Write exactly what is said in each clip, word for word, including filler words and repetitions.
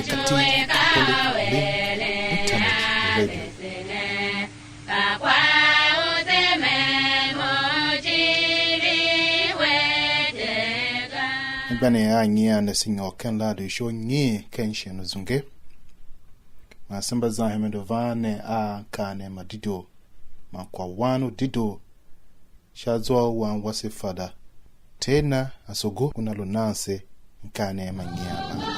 Katika ukumbi wa Internet Radio. Anmgbianev a nyian ne se nyôr ken radio show nyian ken shighe u zunge. Man se mba zan hemen u van ne a mkaanem ma dedoo man kwagh wan u dedoo sha zwa u wan wase Fada Tena Asogo una lu nan se mkaanem ma nyian la.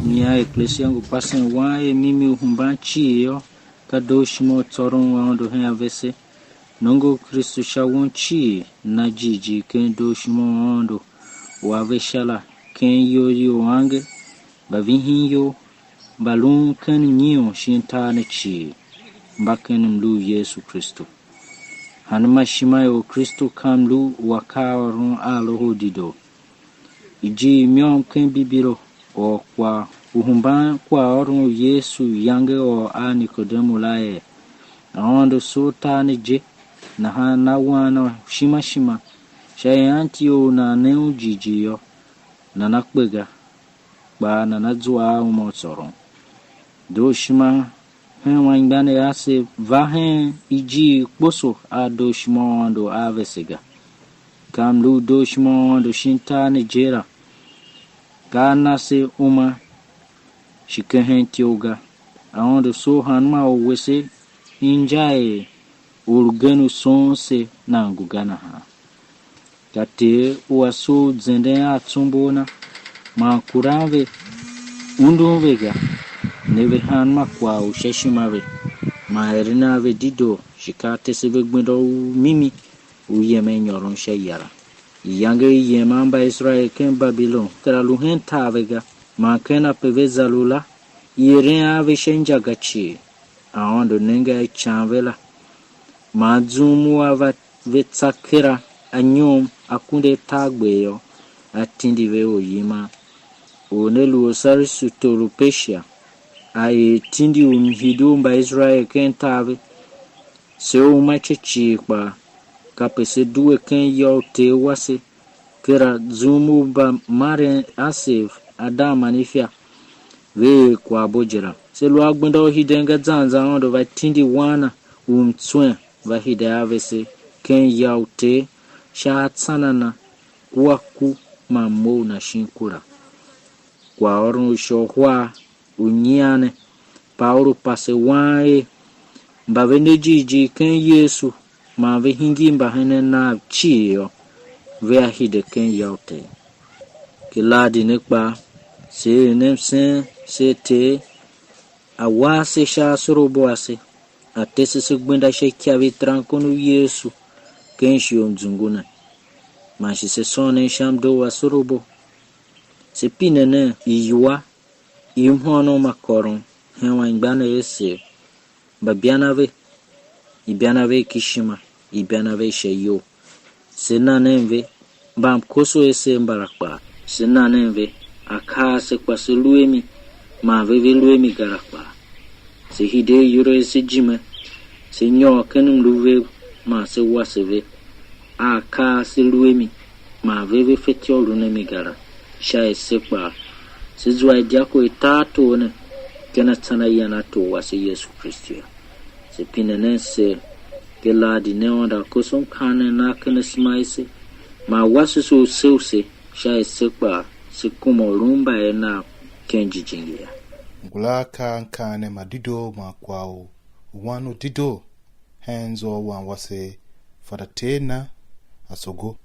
Nyian Eklesia ngu pasen wan er mimi u hemban cii yô, ka dooshima u tsôron Aôndo hen a vese. Nongo u Kristu sha won cii, na jighjigh ken dooshima u Aôndo u a ve sha la, ken iyol you angev, mba vihin iyol, mba lun ken nyion shin tar ne cii, mba ken mlu u Yesu Kristu. Hanma ishima i Orkristu ka mlu u akaaôron a Loho u Dedoo. Ijiir i môm ken Bibilo, or kwagh u hemban kwaghôron u Yesu yange ôr a Nikodemu la er: Aôndo soo tar ne je, nahan na wan a shima shima, sha er anti or u nan ne un jighjigh yô, nana kpe ga, kpa nana zua a uma u tsôron. Dooshima hen anmgbianev ase va hen ijiir kposo a dooshima u Aôndo a vese ga. Ka mlu u dooshima u Aôndo shin tar ne je la, ka a na se uma shi kehen ityough ga. Aôndo soo hanma u wese inja er orgen u soon se nan ngu ga nahan. Ka Ter u a soo u zenden a tsombor Na, man kuran ve, undun ve ga, ne ve hanma kwagh u sha ishima ve, man eren a ve dedoo, shi ka A tese ve gbenda u mimi u yemen nyôron sha ya la. Iyange i yem a Mbaiserael ken Babilon kera lu hen tar ve ga, man ken ape ve za lu la, i eren a ve sha inja ga cii. Aôndo nenge a ican ve la, man zum u a va ve tsa kera anyom akunduatargber yô, a tindi ve oryiman. Or ne lu Osarisito lu Persia, a er tindi u mhidi u Mbaiserael ken tar ve. Se uma ica cii kpaa, kape se due ken ya u Ter wase, kera zum u mbamaren asev Adam man Ifa ve er kwaghbo je la. Se lu a gbenda u hiden ga zan zan Aôndo va tindi Wan Na u mtswen, va hide a vese ken ya u Ter sha atsan a Na kua ku man mough Na shin ku la. Kwaghôron u sha uhar u nyian ne, Paulu pase wan er mba ve ne jighjigh ken Yesu man ve hingir mbahenen Nav cii yô, vea hide ken ya u Ter. Kiladi ne kpaa, se er ne msen, se er Ter, a wa ase sha asorabo ase, a tese se gbenda sha ikyav i terankon u Yesu ken shighe u mzungu ne, man shi se sôn nen sha mdoo u asorabo. Se pine nen iwua i mhôônom ma kôron hen anmgbianev asev, mba byan a ve, ibyan a ve ki ishima, ibyan a ve sha iyol. Se na nen ve mbamkoso asev mbala kpaa. Se na nen ve akaa a se kpa se lu a mi, man ve ve lu a mi ga la kpaa. Se hide ayol a se ijime, se nyôr ken mlu vev man se wase ve a akaa a se lu a mi, man ve ve fetyô u lun a mi ga la, sha er se kpaa se zua idyako i tartor ne ken atsan a yan a Tor wase Yesu Kristu yô. Se pine nen ser, Giladi ne Aôndo a koso mkaanem Nav ken asema ase, man wase se u se u se, sha er se kpaa se kuma u lun mbayev Nav ken Jijingi yô. Ngula a kaa mkaanem ma dedoo man kwagh u wan u dedoo hen zwa u wan wase Fada Ter na asogo.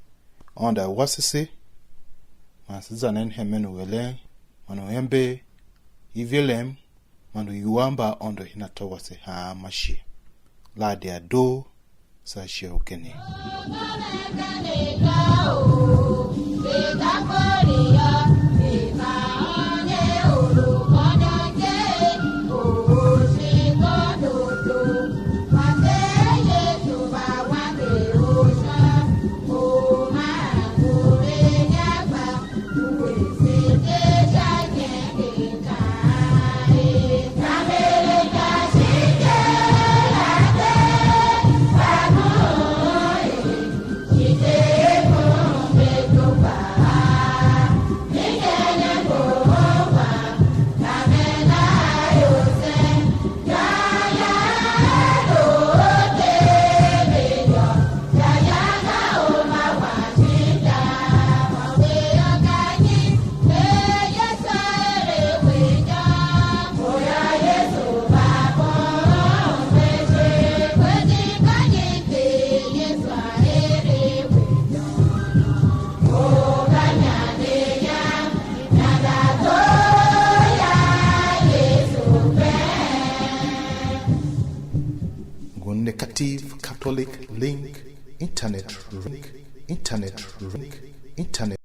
Aôndo a wase se, man se za nen hemen u eren man u ember iverem man u iwua mba Aôndo hen atô wase hanma shighe. La a de a doo, saa shighe ugen. Ngun Negative Catholic Link, Internet Link, Internet Link, Internet